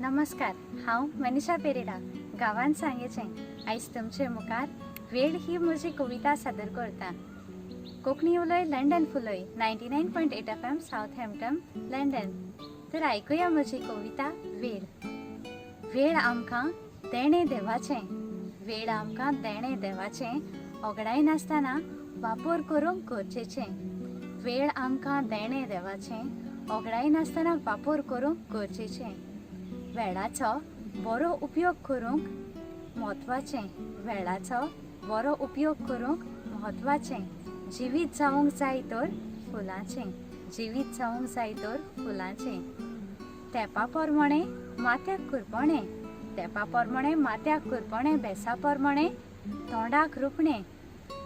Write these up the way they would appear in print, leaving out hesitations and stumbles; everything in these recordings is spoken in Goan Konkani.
नमस्कार, हांव मनीषा पेरेरा, गांवान सांगेचें. आयज तुमचे मुखार वेळ ही म्हजी कविता सादर करता. कोंकणी उलय, लंडन फुलय. 99.8 FM, Southampton, London. तर आयकुया म्हजी कविता वेळ. वेळ आमकां देणें देवाचें, वेळ आमकां देणें देवाचें, ओगडाय नासतना वापर करूंक गरजेचें. वेळ आमकां देणें देवाचें, ओगडाय नासतना वापर करूंक गरजेचें. वेळाचो बरो उपयोग करूंक म्हत्वाचें, वेळाचो बरो उपयोग करूंक म्हत्वाचें. जिवीत जावंक जाय तर फुलांचें, जिवीत जावंक जाय तर फुलांचें. तेंपा प्रमाणें माथ्याक कुरपणें, तेंपा प्रमाणें माथ्याक कुरपणें, भेसा प्रमाणें तोंडाक रुपणें.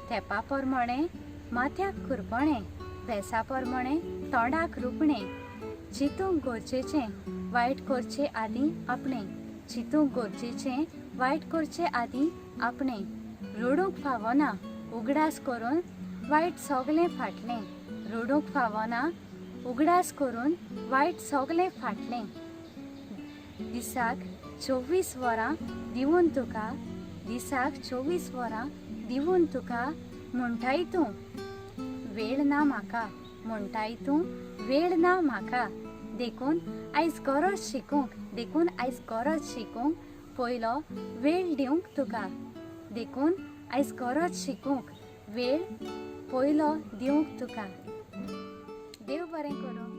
तेंपा प्रमाणें माथ्याक कुरपणें, भेसा प्रमाणें तोंडाक रुपणें. चिंतूंक गरजेचें वायट करचे आदीं आपणें, चिंतूंक गरजेचें वायट करचे आदीं आपणें. रडूंक फावना उगडास करून वायट सगलें फाटलें, रडूंक फावना उगडास करून वायट सगलें फाटलें. दिसाक 24 वरां दिवन तुका, दिसाक 24 वरां दिवन तुका, म्हणटाय तूं वेळ ना म्हाका, म्हणटाय तूं वेळ ना म्हाका. देखून आयज गरज शिकूंक, देखून आयज गरज शिकूंक पयलो वेळ दिवंक तुका, देखून आयज गरज शिकूंक वेळ पयलो दिवंक तुका. देव बरें करूं.